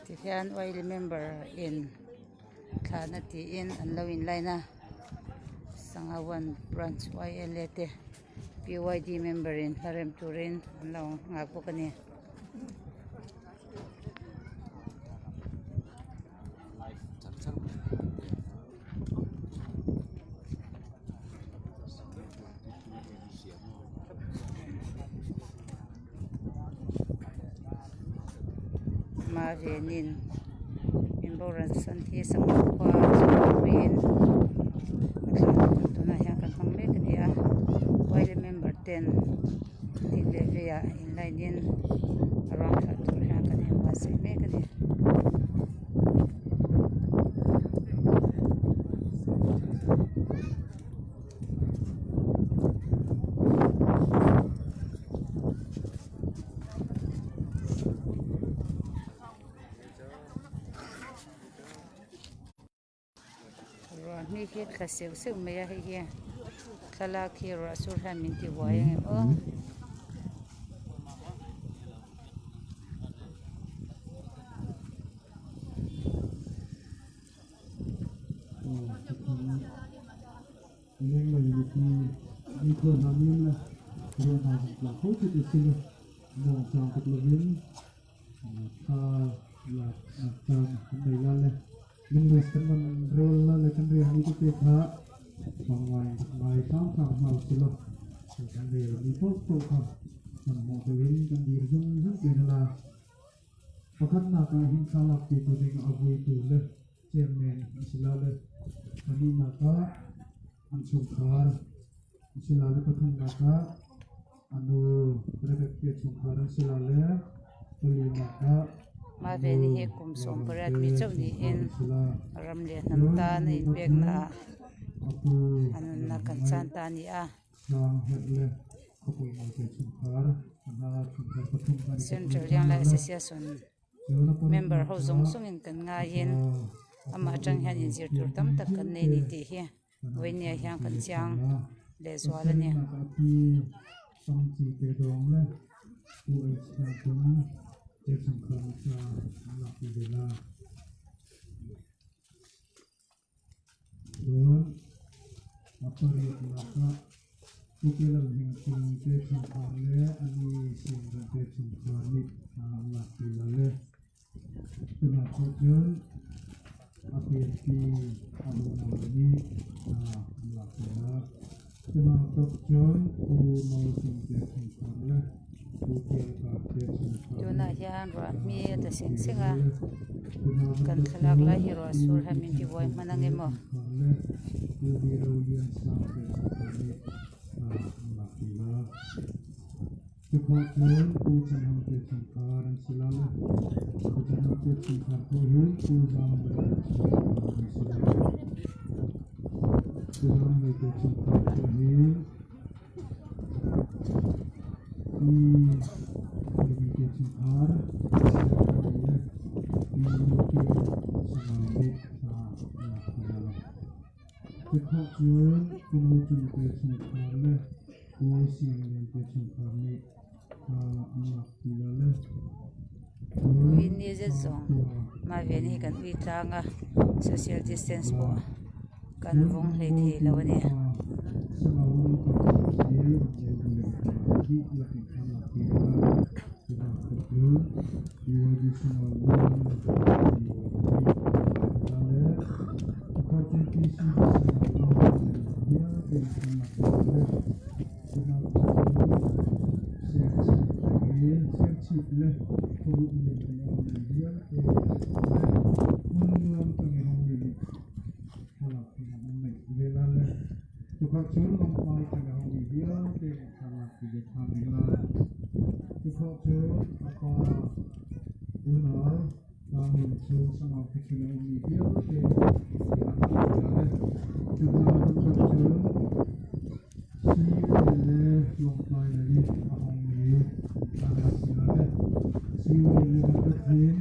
Tihian oil member in thlahna tiin an lo in line a sangha one branch YLA te PYD member in hla rem turin an lo nghak bawk a ni. Mavenin min boral san hi sangha khua chhungpuiin a thlan tunah hian kan hmang mek a ni a yma member ten ding leh veiah in line in a ruang thlah tur hian kan inbuatsaih mek a ni. Ruah hmi hi thla seuh seuh mai a hei hi thlalak hi ruah sur hian min ti buai ang em aw. Chairman an si la le pahnihnak ah an chungkhar an si la le pathumnak ah a nu Rebecca chungkhar an si la le palinak ah Mah ve ni hi kum 18 mi chauh niin ram leh hnam tan a inpekna ah a nunna kan chan ta a ni a. Central Young Association member ho zawng zawngin kan ngaiin amah atang hian inzir tur tam tak kan nei a ni tih hi vawinia hian kan chiang leh zual a ni. Chuan a pariatnak ah Ukelal Hmingthing te chungkhar le a ni Siamrem te chungkhar nih hna an lak ti la le. Tunah pawh cun a pianpi a unau le nih hna an lak ti la. Tunah tok cun Pu No Sung te chungkhar le Pu Tial Kar te chungkhar Tunah nih hian ruah hna hmi an a tla lak seng ti seng la a le. kan thlalak lai hi ruah sur hian min tibuai hman ang em aw. Ui ni zet zawng mah ven hi kan ui tlang a social distance pawh kan vawng hlei thei lo a ni. hun chu Sangau khawchhung a awmmi vialte an rak ti la le. Cu hna bantuk cun Siwei le Lawngtlai lei a hawngmi an rak ti la le. Siwei le bantuk hin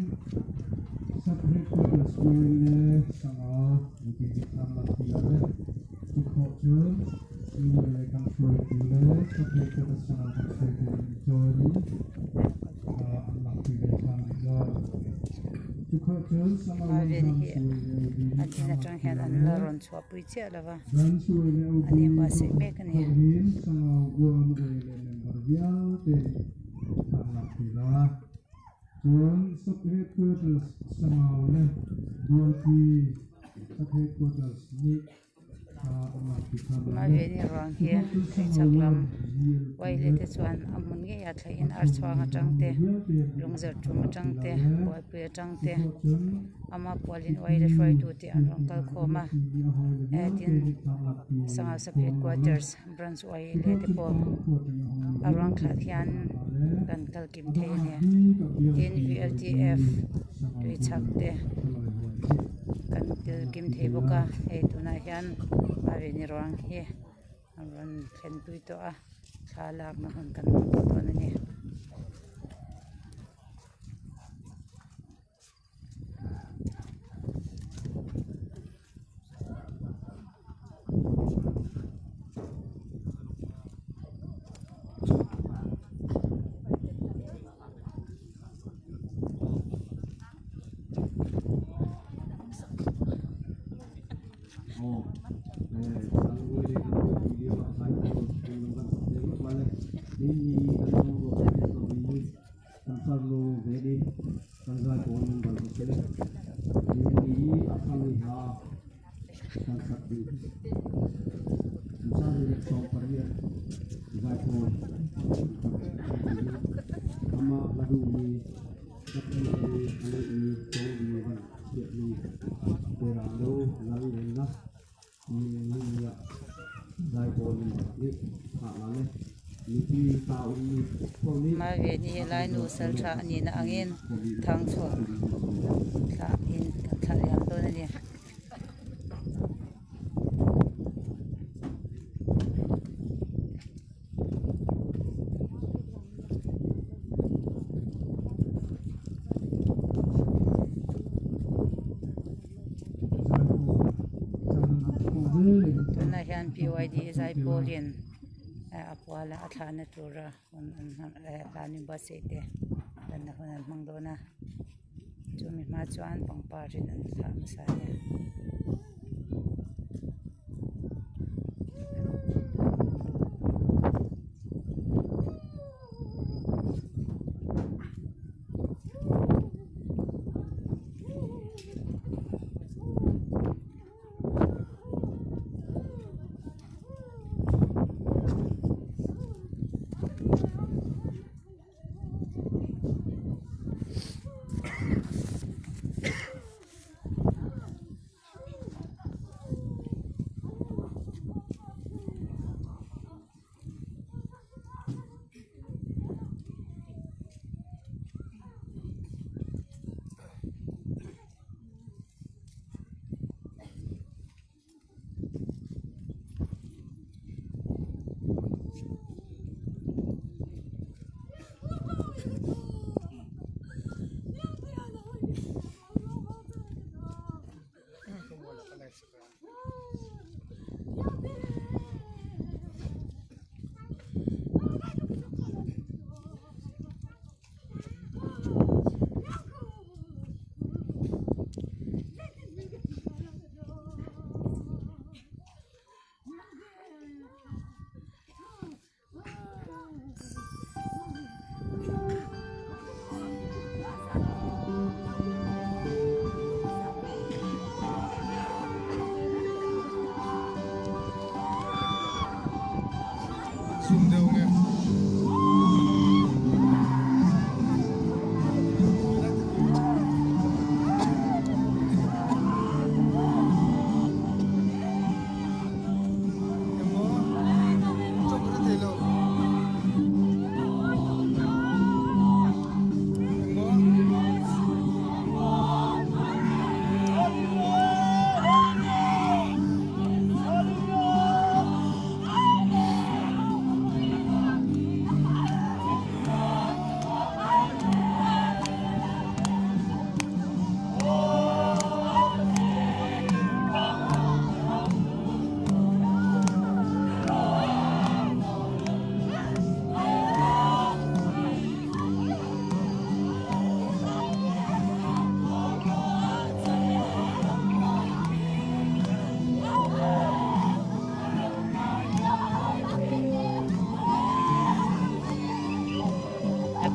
Sub Headquarters le Sangau mipi nih an rak ti la le. Cu khawh cun Siwei le kan hruaitu le Sub Headquarters Sangau kan hruaitu nih cawn in Marvin hi an in atang hian an la rawn chhuahpui chiah lo va, an inbuatsaih mek a ni. Maveni ruang hi pheichhak lam uaile te chuan a hmun ngei ah thlaihin archhuang atang te lungzar tum atang te buaipui atang te ama pualin uaile hruaitu te an rawn kal khawm a eh tin sangha sub headquarters branch uaile te pawh a ruang thlah hian kan kal kim thei a ni tin V L T F tuichhak te. Kan tel kim thei bawk a hei tunah hian a rin ruang hi a rawn thlenpui tawh a thla lakna hun kan hmang tawh dawn a ni. Marvin hi helai nu sal tha a nihna angin thangchhuah thlah in kan thlah liam dawn a ni. Tunah hian P Y D Zaipawlin a kuala a thlahna tura hun an hmang hlan inbuatsaih te lanna hun an hmang dawn a. Chumi hma chuan pangpar in an thlah hmasa a ni.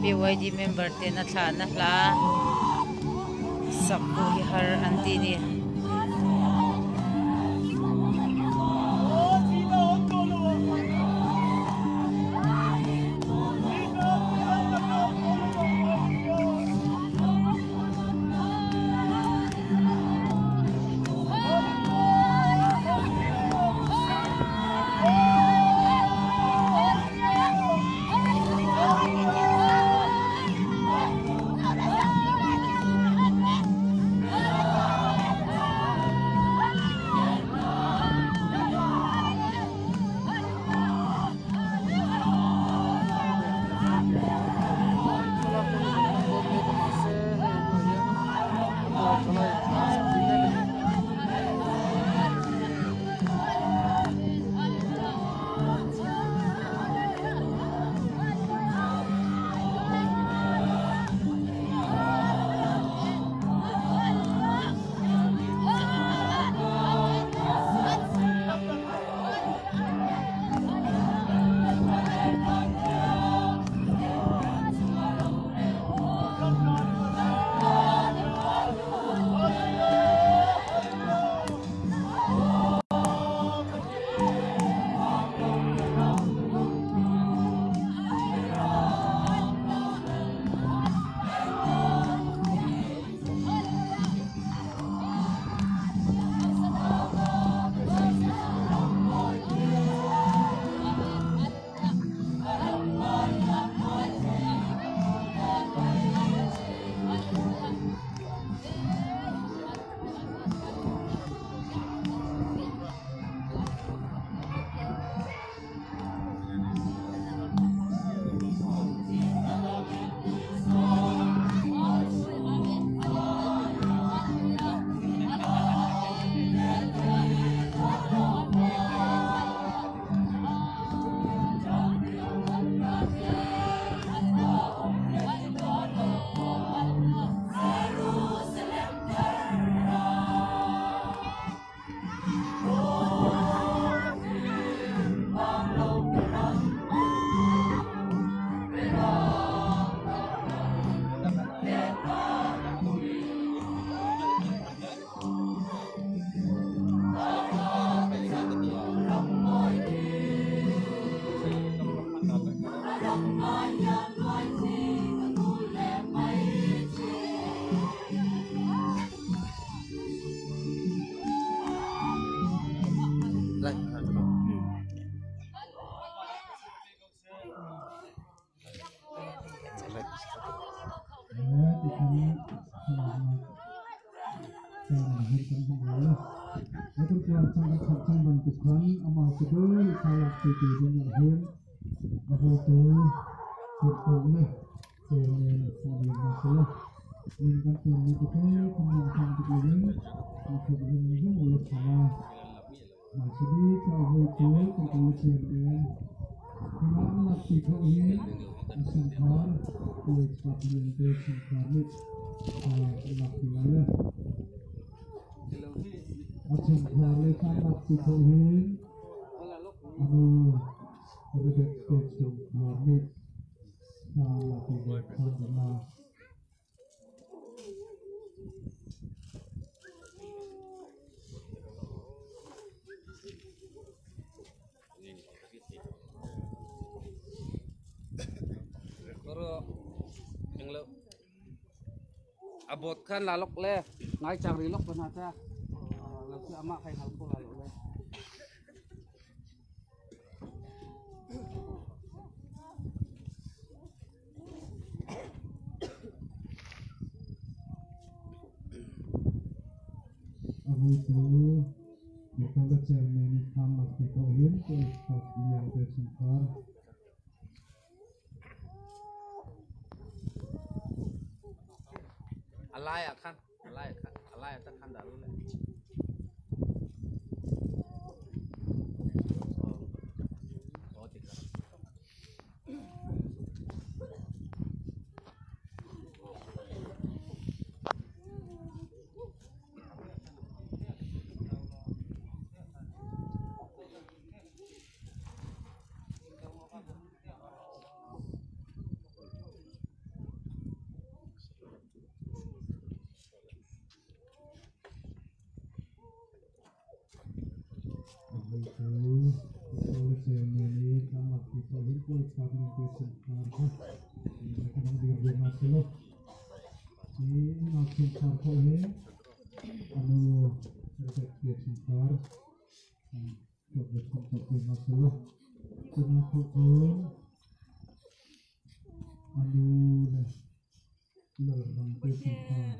PYD member tena thlahna hla sak pawh hi har an ti a ni. A bot khan la lok le ngai chang ri lok na cha lo chu ama khai hal ko la lo le. A laiah khan a laiah khan a laiah tak khan dah ru le. Aw ti kha. A hei chu Paula chairman i thla lak tih pawh hi Pawi chhak nen te chhungkhar kha tih ka hmang dir ve nghal silo. Hi inah chhungkhar pawh hi a nu Rebecca chhungkhar chhuak ve thawm tawh ve nghal silo. Chuna pawh chu a nu leh Lalram te chhungkhar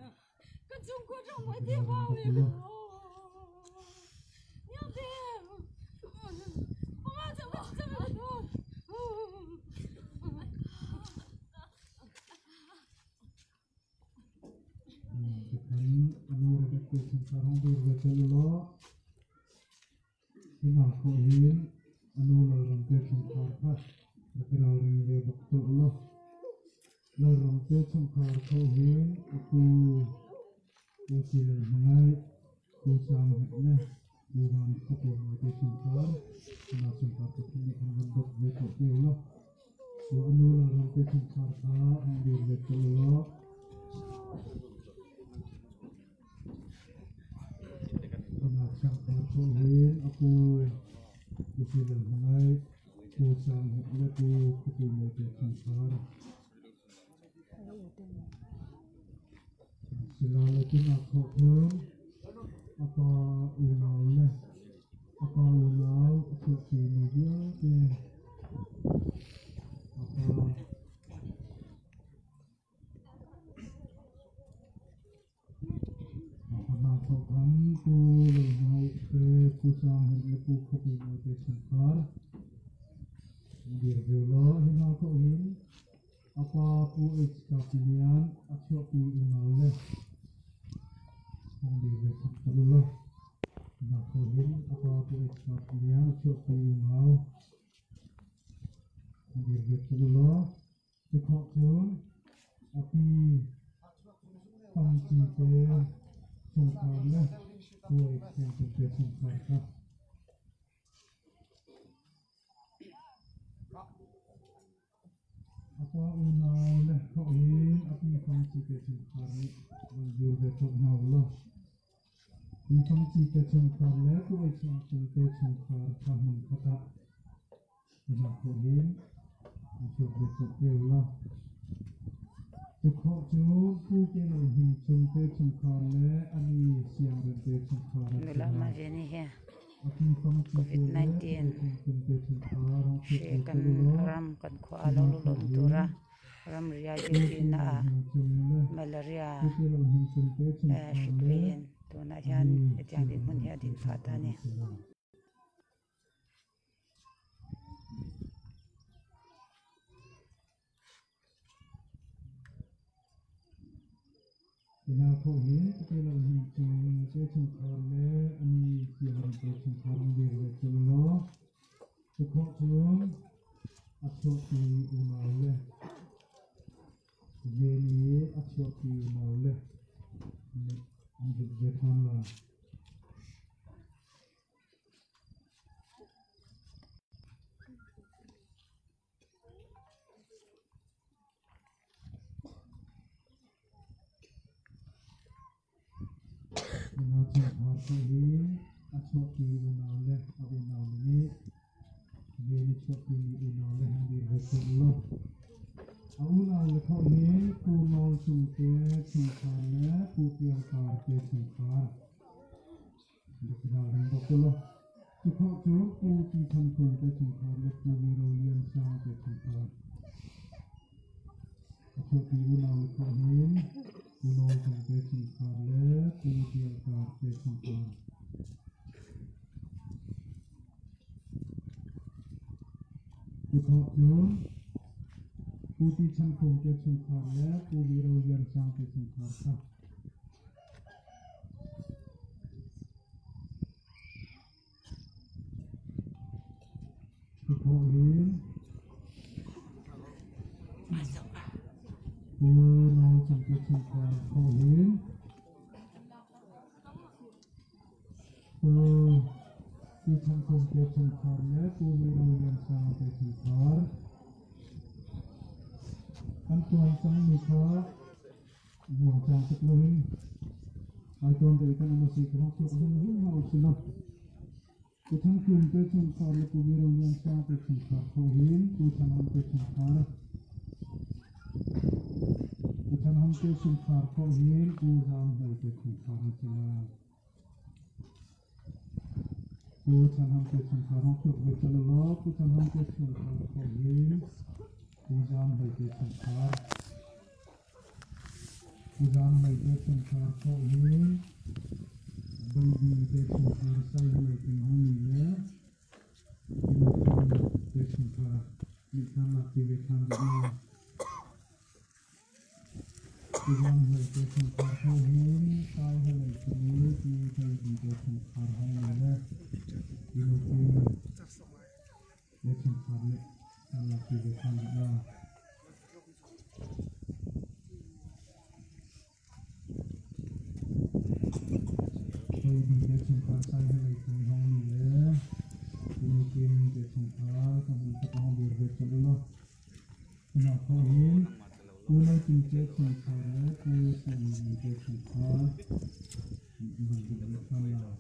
Inah pawh hian a nu Lalram te chhungkhar kha a ti ralring ve bawk tawh lo. Lalram te chhungkhar pawh hian a pu Pu Silal Hmangaih, Pu Sang Hetna, Pu Van Khawpawmawite te chhungkhar, inah chhungkhar pathum nih khan rawn bawk ve tawh teu lo. Chu a nu Lalram te chhungkhar kha an dir ve tawh lo. Amah chhangphar pawh hian a pu Pu Silal Hmangaih, Pu Sang Hek leh Pu Khawpui Mawite chhangphar Silal leh tunah thawh hian a pa unau leh a pa unau a chhuahpui ni viau te a pa Hna thawk han Pu Lalhmai te, Pu Sanghel leh Pu Khawpuimawite te chhungkhar dir viau lo. Hi hna thawh hin a pa Pu H Kapilian a chhuahpi unau le hmang dir ve chak ta lul a. Hna thawh hin a pa Pu H Kapilian a chhuahpi unau hmang dir ve ta lul a. Tikhawh cun a pi Pangci te chungkhar le Kuai Sianginn te chungkhar kha. A pa unau le thawh in a pi Pangci te chungkhar nih van zul ve colh hna u law. Pi Pangci te chungkhar le Kuai Sianginn te chungkhar kha hmunkhat ah Hna khawh hi a chuak ve colh te u law. Cu khawh cu Pu Ke Lo Hming Cung te chungkhar le a ni Siangrem te chungkhar an si Nula hna. Maveni hi A pi Fang Ci te le COVID-19 Pu Siang Cung te chungkhar hong hri chuak ve kan colh u law. ram kan khua Cu a lo hna lulawm khawh tur a hin ramria Pu duty Ke na Lo ah Hming Cung le malaria Pu Ke Lo Hming Cung te chungkhar hrik le vei in tunah a hian ni hetiang dinhmun Siangrem hi a te din phah ta chungkhar a ni. an si hna. Hina khawh hi te lo hi chung te chungkhar le ani siang te chungkhar an dir ve cul law cu khawh cun a chuahpi unau le ven i a chuahpi unau le nih an zuk ve than la. Unau chungkhar pawh hi a chuahpi unau le a unau le nih rian i chuahpimi unau le han dir ve tawn law a unau le thawh hi Pu Nawl Cung te chungkhar le Pu Piang Par te chungkhar Ralring bawk ulaw, tukhawh cu Pu Ti Than Kung te chungkhar le Pu Vi Ro Lian Sang te chungkhar. A chuahpi unau le khawh hin Pu Nawl Cung te chungkhar le Pu Tial Kar te chungkhar. Tukhawh cu Pu Ti Chan Kung te chungkhar le Pu Vi Ro Lian Sang te chungkhar kha. Tukhawh hi Pu Nawl Cung te chungkhar khawh hi Pu Ti Chan Kung te chungkhar le Pu Vi Ro Lian Sang te chungkhar an tuan cangmi kha Muangchang tuk loin ai tawn te kan um a si ka hong chuak zung zung hna u si law. Pu Thangtlum te chungkhar le Pu Miroliansang te chungkhar khawh hin Pu Thanham te chungkhar Pu Thanham te chungkhar khawh hin Pu Zam Hlei te chungkhar an si lai. Pu Thanham te chungkhar hong chuak ve cang law Pu Thanham te chungkhar khawh hin Pu Zam Hlei te chungkhar Pu Zam Hlei te chungkhar khawh hin Baby te chungkhar Sai Hlei Ting Hong Ni le Inu Kim te chungkhar nih khan lak ti ve ṭhan rih lai. Pu Zam Hlei te chungkhar khawh hin Sai Hlei Ting i Pi Baby te chungkhar Hong Ni le Inu Kim te chungkhar nih khan lak ti ve ṭhan rih lai. Baby te chungkhar sai he lei thang hong ni le Inu Kim te chungkhar ka hmun khat hong dir ve cang ulaw. Ina kho hin Pu No Kim te chungkhar le Pu Sang Ni te chungkhar van dir ve ṭhan lai.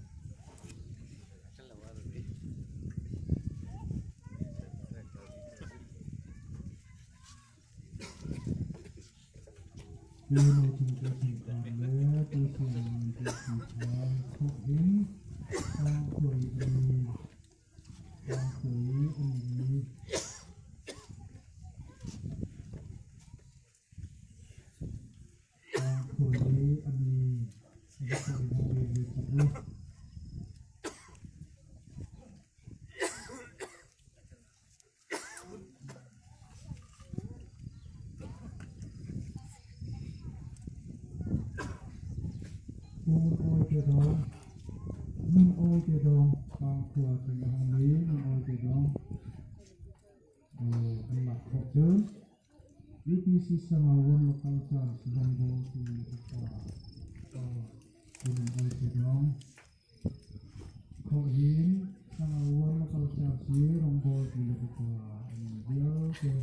Pu No Cung te chungkhar le Pu Sung Ngan te chungkhar thawk in tlangkhuai an ni. Tlangkhuai an ni. Tlangkhuai an ni. A va khuai hong ve ve cang u. Ngun awi te dawng, Ngun awi te dawng, Pangkhua kan a hong i ngun awi te dawng an lak khawh cun UPC Sangawon Local Church Zongbo tu le upa ngun awi te dawng Khawh hin Sangawon Local Church hi rawngbawl tu le upa an vialte.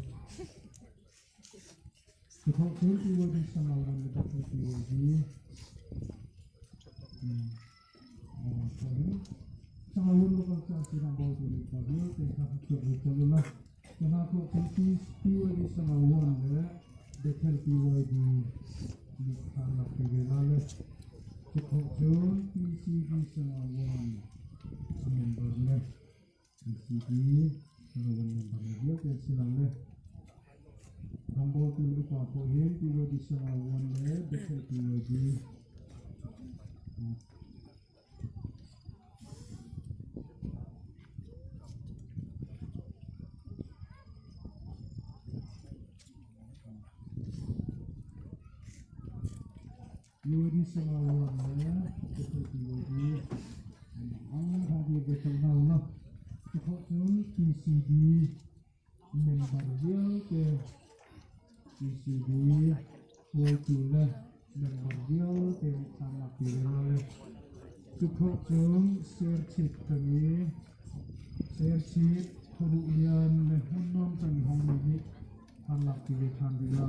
Tukhawh cun PYD Sangawon le Bethel PYD Sangawon Local Church hi rawngbawl tu le upa vialte kha chuak ve colh ula. Hna khawh cun PYD Sangawon le Bethel PYD nih khan rak ti ve la le. Tukhawh cun PCB Sangawon a member le PCB Sangawon member le vialte an si lo le. Rawngbawltu le upa pawl hin PYD Sangawon le Bethel PYD PYD Sangawon le Bethel PYD an hong ve cang hna u law cukhawh cun PCB member vialte PCB hruaitu le member vialte nih thlangnak ti ve la le cukhawh cun Serchhip kan i Serchhip khuaruh lian le hmunnuam kan i hongmi nih thlangnak ti ve ṭhan rih la.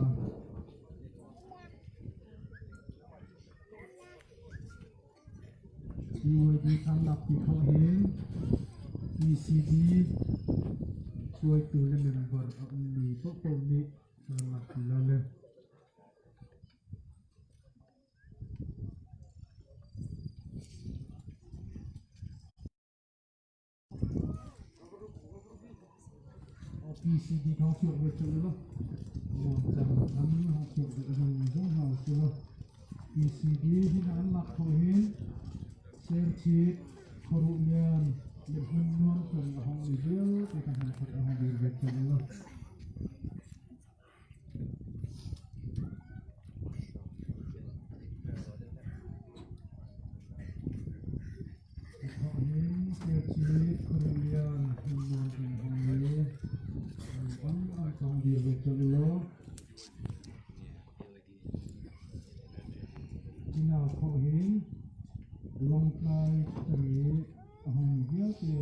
PYD thlangnak ti khawh hin PCD hruaitu le member a ummi paohpaoh nih thlangnak ti la le PCD thawng chuak ve colh ulaw muangcang an hong chuak deuh zungzal hna usih. PCD hi na an lak khawh hin Serchhip, Khuaruh Lian le Hmunnuam peng a hong mi vialte kha hmunkhat ah hong dir ve colh ulaw. Serchhip Khuaruhlian hmunnuam peng hong i an tong dir ve colh ulaw Hina khawh hin Lawngtlai peng i a hongmi vialte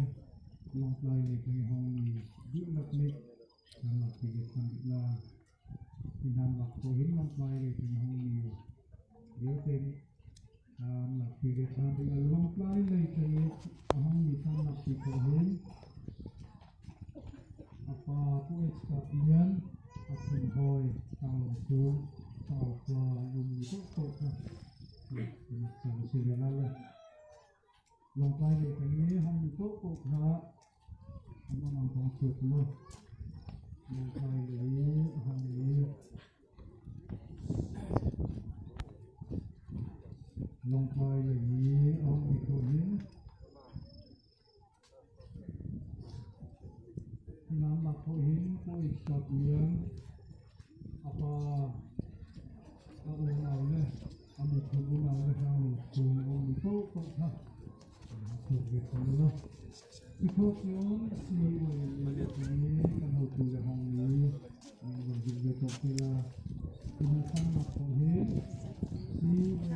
Lawngtlai lei peng i hongmi dihlak nih nan lakpi ve ṭhan rih lai. Hi hna lak khawh hin Lawngtlai lei peng a hongmi vialte nih. An lakpui ve than ding a Lawngtlai lei tang i a hmang mi kha an lakpui khawh hin. A pa Pu H Kap Lian, a phun hawi Tlanglawng chung Sangau khua an um mi paohpaoh kha cang a si ve lai le Lawngtlai lei tang i hmang mi paohpaoh kha an ang thawng chuak law Lawngtlai lei i a hmang mi Lawngtlai lei i a hmang mi kho hin Nan lak khawh hin Pu Sap Lian a pa a unau le a miphun unau le hranglo chung a ummi paohpaoh kha an chuak ve kho lo. Cukhawk cun CYLA nih kan hotu le hongmi an van zumh ve ko te la. Hi hna thannak khawh hin CYLA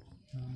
Lawngtlai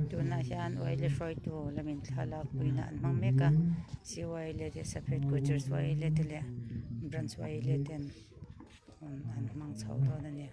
Tunah hian oil hruaitu lamin thlalak puina an hmang mek a CYLA te Safed Gujars YLA te leh Branch YLA ten an hmang chho dawn a ni.